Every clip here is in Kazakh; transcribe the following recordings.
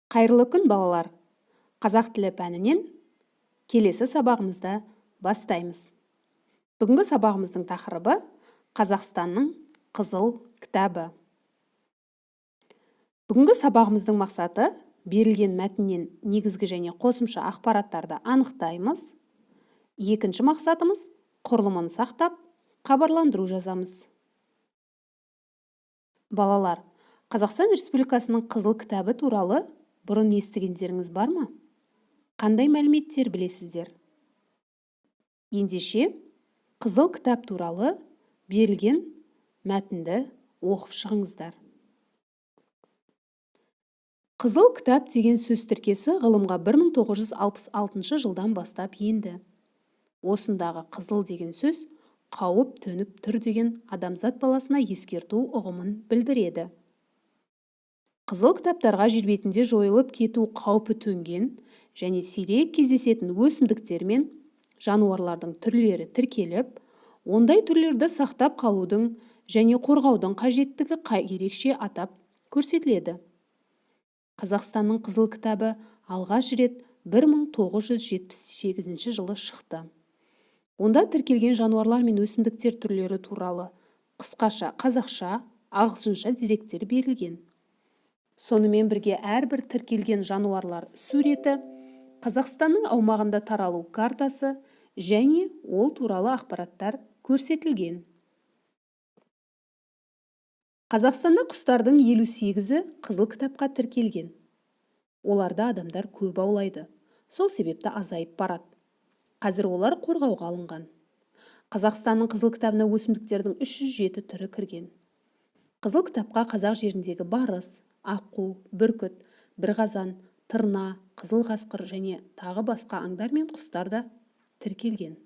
Қайырлы күн, балалар! Қазақ тілі пәнінен келесі сабағымызды бастаймыз. Бүгінгі сабағымыздың тақырыбы Қазақстанның қызыл кітабы. Бүгінгі сабағымыздың мақсаты берілген мәтіннен негізгі және қосымша ақпараттарды анықтаймыз. Екінші мақсатымыз құрылымын сақтап, хабарландыру жазамыз. Балалар, Қазақстан Республикасының қызыл кітабы туралы бұрын естігендеріңіз бар ма? Қандай мәліметтер білесіздер? Ендеше, қызыл кітап туралы берілген мәтінді оқып шығыңыздар. Қызыл кітап деген сөз тіркесі ғылымға 1966 жылдан бастап енді. Осындағы қызыл деген сөз қауіп төніп тұр деген адамзат баласына ескерту ұғымын білдіреді. Қызыл кітаптарға жер бетінде жойылып кету қаупі төнген және сирек кездесетін өсімдіктер мен жануарлардың түрлері тіркеліп, ондай түрлерді сақтап қалудың және қорғаудың қажеттігі ерекше атап көрсетіледі. Қазақстанның қызыл кітабы алғаш рет 1978 жылы шықты. Онда тіркелген жануарлар мен өсімдіктер түрлері туралы қысқаша қазақша, ағылшынша деректер берілген. Сонымен бірге әрбір тіркелген жануарлар суреті, Қазақстанның аумағында таралу картасы және ол туралы ақпараттар көрсетілген. Қазақстанда құстардың 58-і қызыл кітапқа тіркелген. Оларды адамдар көп аулайды, сол себепті азайып барады. Қазір олар қорғауға алынған. Қазақстанның қызыл кітабына өсімдіктердің 307 түрі кірген. Қызыл кітапқа қазақ жеріндегі барыс, аққу, бүркіт, бірқазан, тырна, қызыл қасқыр және тағы басқа аңдар мен құстар да тіркелген.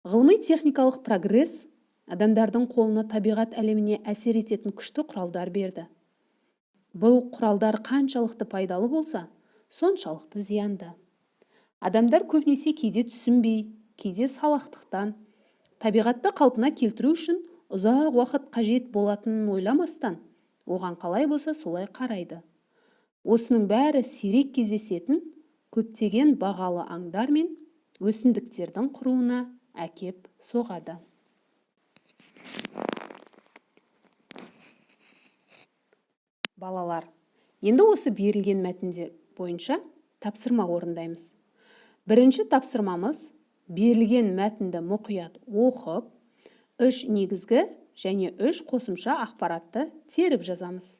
Ғылыми-техникалық прогресс адамдардың қолына табиғат әлеміне әсер ететін күшті құралдар берді. Бұл құралдар қаншалықты пайдалы болса, соншалықты зиянды. Адамдар көбінесе кейде түсінбей, кейде салақтықтан, табиғатты қалпына келтіру үшін ұзақ уақыт қажет болатынын ойламастан, оған қалай болса солай қарайды. Осының бәрі сирек кездесетін көптеген бағалы аңдар мен өсімдіктердің құруына әкеп соғады. Балалар, енді осы берілген мәтіндер бойынша тапсырма орындаймыз. Бірінші тапсырмамыз берілген мәтінді мұқият оқып, 3 негізгі және 3 қосымша ақпаратты теріп жазамыз.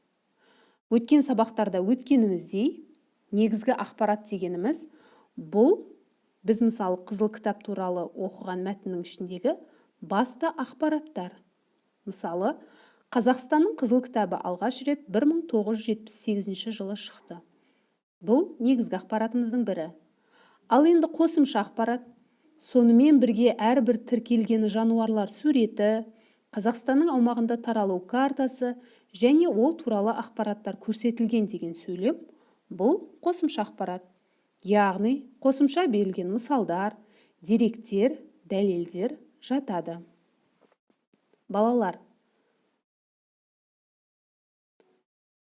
Өткен сабақтарда өткеніміздей, негізгі ақпарат дегеніміз бұл біз мысалы қызыл кітап туралы оқыған мәтіннің ішіндегі басты ақпараттар. Мысалы, Қазақстанның қызыл кітабы алғаш рет 1978 жылы шықты. Бұл негізгі ақпаратымыздың бірі. Ал енді қосымша ақпарат, сонымен бірге әрбір тіркелген жануарлар суреті, Қазақстанның аумағында таралу картасы және ол туралы ақпараттар көрсетілген деген сөйлем бұл қосымша ақпарат. Яғни қосымша берілген мысалдар, деректер, дәлелдер жатады. Балалар,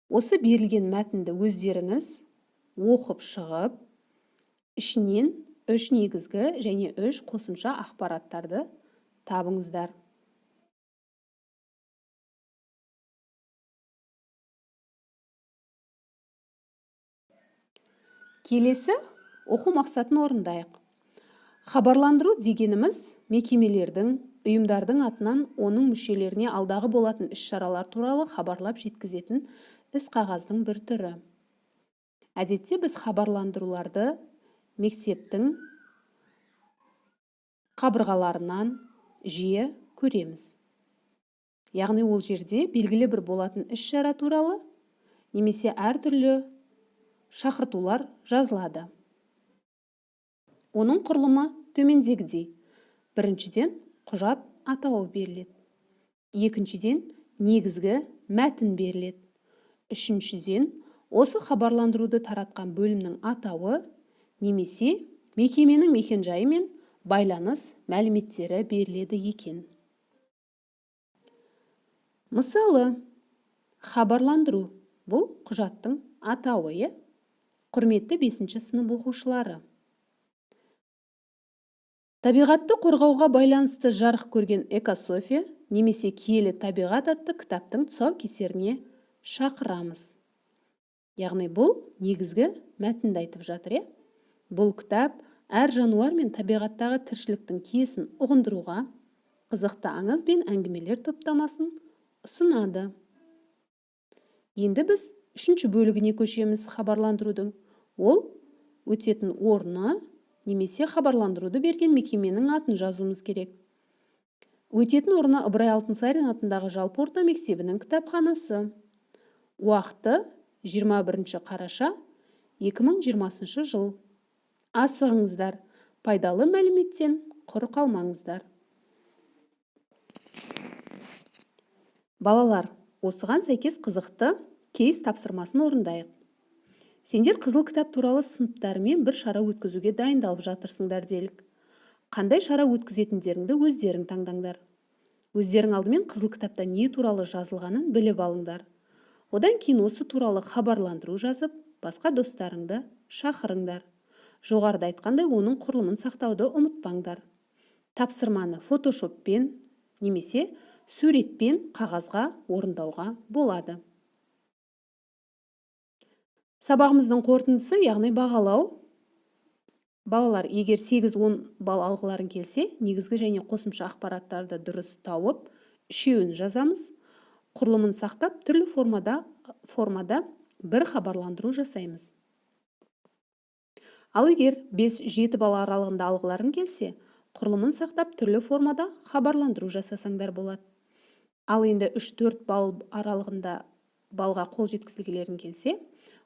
осы берілген мәтінді өздеріңіз оқып шығып, ішінен 3 негізгі және 3 қосымша ақпараттарды табыңыздар. Келесі оқу мақсатын орындайық. Хабарландыру дегеніміз мекемелердің, ұйымдардың атынан оның мүшелеріне алдағы болатын іс-шаралар туралы хабарлап жеткізетін іс-қағаздың бір түрі. Әдетте біз хабарландыруларды мектептің қабырғаларынан жиі көреміз. Яғни ол жерде белгілі бір болатын іс-шара туралы немесе әртүрлі шақыртулар жазылады. Оның құрылымы төмендегідей. Біріншіден, құжат атауы беріледі. Екіншіден, негізгі мәтін беріледі. Үшіншіден, осы хабарландыруды таратқан бөлімнің атауы немесе мекеменің мекенжайы мен байланыс мәліметтері беріледі екен. Мысалы, хабарландыру бұл құжаттың атауы, е? Құрметті бесінші сынып оқушылары, табиғатты қорғауға байланысты жарық көрген «Экософия немесе киелі табиғат» атты кітаптың тұсаукесеріне шақырамыз. Яғни бұл негізгі мәтінді айтып жатыр, иә. Бұл кітап әр жануар мен табиғаттағы тіршіліктің киесін ұғындыруға, қызықты аңыз бен әңгімелер топтамасын ұсынады. Енді біз үшінші бөлігіне көшеміз хабарландырудың. Ол өтетін орны немесе хабарландыруды берген мекеменің атын жазуымыз керек. Өтетін орны: Ыбырай Алтынсарин атындағы жалпы орта мектебінің кітапханасы. Уақыты: 21 қараша 2020 жыл. Асығыңыздар, пайдалы мәліметтен құр қалмаңыздар. Балалар, осыған сәйкес қызықты кейс тапсырмасын орындайық. Сендер Қызыл кітап туралы сыныптарымен бір шара өткізуге дайындалып жатырсыңдар делік. Қандай шара өткізетіндеріңді өздерің таңдаңдар. Өздерің алдымен Қызыл кітапта не туралы жазылғанын біліп алыңдар. Одан кейін осы туралы хабарландыру жазып, басқа достарыңды шақырыңдар. Жоғарыда айтқандай, оның құрылымын сақтауды ұмытпаңдар. Тапсырманы фотошоппен немесе суретпен қағазға орындауға болады. Сабағымыздың қорытындысы, яғни бағалау. Балалар, егер 8-10 балл алғыларың келсе, негізгі және қосымша ақпараттарды дұрыс тауып, үшеуін жазамыз. Құрылымын сақтап, түрлі формада бір хабарландыру жасаймыз. Ал егер 5-7 балл аралығында алғыларың келсе, құрылымын сақтап, түрлі формада хабарландыру жасасаңдар болады. Ал енді 3-4 балл аралығында балға қол жеткізгілерің келсе,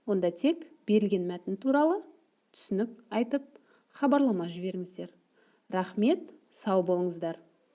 онда тек берілген мәтін туралы түсінік айтып, хабарлама жіберіңіздер. Рахмет, сау болыңыздар.